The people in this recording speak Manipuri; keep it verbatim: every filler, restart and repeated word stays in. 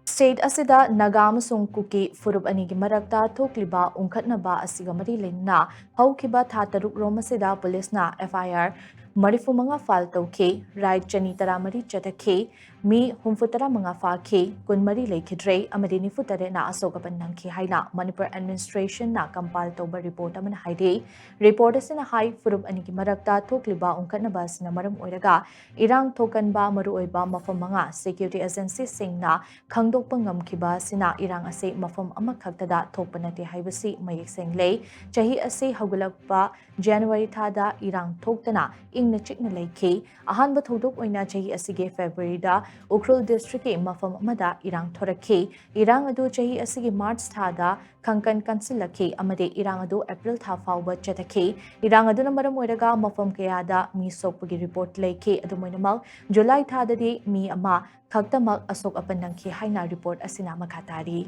State ꯑꯁꯤꯗ ꯅꯥꯒꯥ ꯑꯃꯁꯨꯡ ꯀꯨꯀꯤ ꯐꯨꯔꯨꯞ ꯑꯅꯤꯒꯤ ꯃꯔꯛꯇ ꯊꯣꯛꯂꯤꯕ ꯎꯪꯈꯠꯅꯕ ꯑꯁꯤꯒ ꯃꯔꯤ ꯂꯩꯅꯅ ꯍꯧꯈꯤꯕ ꯊꯥ ꯇꯔꯨꯛ ꯔꯣꯝ ꯑꯁꯤꯗ ꯄꯨꯂꯤꯁꯅ F I R ꯃꯔꯤꯐꯨ ꯃꯉꯥ file ꯇꯧꯈꯤ, raid ꯆꯅꯤ ꯇꯔꯥ ꯃꯔꯤ ꯆꯠꯊꯈꯤ, ꯃꯤ ꯍꯨꯝꯐꯨ ꯇꯔꯥ ꯃꯉꯥ ꯐꯥꯈꯤ, ꯀꯨꯟ ꯃꯔꯤ ꯂꯩꯈꯤꯗ꯭ꯔꯦ ꯑꯃꯗꯤ ꯅꯤꯐꯨ ꯇꯔꯦꯠꯅ ꯑꯁꯣꯛ ꯑꯄꯟ ꯅꯪꯈꯤ ꯍꯥꯏꯅ ꯃꯅꯤꯄꯨꯔ administrationꯅ compile ꯇꯧꯕ report ꯑꯃꯅ ꯍꯥꯏꯔꯤ꯫ Report ꯑꯁꯤꯅ ꯍꯥꯏ, ꯐꯨꯔꯨꯞ ꯑꯅꯤꯒꯤ ꯃꯔꯛꯇ ꯊꯣꯛꯂꯤꯕ ꯎꯪꯈꯠꯅꯕ ꯑꯁꯤꯅ ꯃꯔꯝ ꯑꯣꯏꯔꯒ ꯏꯔꯥꯡ ꯊꯣꯛꯀꯟꯕ ꯃꯔꯨꯑꯣꯏꯕ ꯃꯐꯝ ꯃꯉꯥ security agencyꯁꯤꯡꯅ ꯈꯪꯗꯣꯛꯄ ꯉꯝꯈꯤꯕ ꯑꯁꯤꯅ ꯏꯔꯥꯡ ꯑꯁꯤ ꯃꯐꯝ ꯑꯃꯈꯛꯇꯗ ꯊꯣꯛꯄ ꯅꯠꯇꯦ ꯍꯥꯏꯕꯁꯤ ꯃꯌꯦꯛ ꯁꯦꯡꯂꯦ꯫ ꯆꯍꯤ ꯑꯁꯤ ꯍꯧꯒꯠꯂꯛꯄ January ꯊꯥꯗ ꯏꯔꯥꯡ ꯊꯣꯛꯇꯅ ꯏꯪꯅ ꯆꯤꯛꯅ ꯂꯩꯈꯤ꯫ ꯑꯍꯥꯟꯕ ꯊꯧꯗꯣꯛ ꯑꯣꯏꯅ ꯆꯍꯤ ꯑꯁꯤꯒꯤ Februaryꯗ ꯎꯈ꯭ꯔꯨꯜ districtꯀꯤ ꯃꯐꯝ ꯑꯃꯗ ꯏꯔꯥꯡ ꯊꯣꯔꯛꯈꯤ꯫ ꯏꯔꯥꯡ ꯑꯗꯨ ꯆꯍꯤ ꯑꯁꯤꯒꯤ March ꯊꯥꯗ ꯈꯪꯀꯟ ꯀꯟꯁꯤꯜꯂꯛꯈꯤ ꯑꯃꯗꯤ ꯏꯔꯥꯡ ꯑꯗꯨ April ꯊꯥ ꯐꯥꯎꯕ ꯆꯠꯊꯈꯤ꯫ ꯏꯔꯥꯡ ꯑꯗꯨꯅ ꯃꯔꯝ ꯑꯣꯏꯔꯒ ꯃꯐꯝ ꯀꯌꯥꯗ ꯃꯤ ꯁꯣꯛꯄꯒꯤ report ꯂꯩꯈꯤ꯫ ꯑꯗꯨꯝ ꯑꯣꯏꯅꯃꯛ, July ꯊꯥꯗꯗꯤ ꯃꯤ ꯑꯃ ꯈꯛꯇꯃꯛ ꯑꯁꯣꯛ ꯑꯄꯟ ꯅꯪꯈꯤ ꯍꯥꯏꯅ report ꯑꯁꯤꯅ ꯃꯈꯥ ꯇꯥꯔꯤ꯫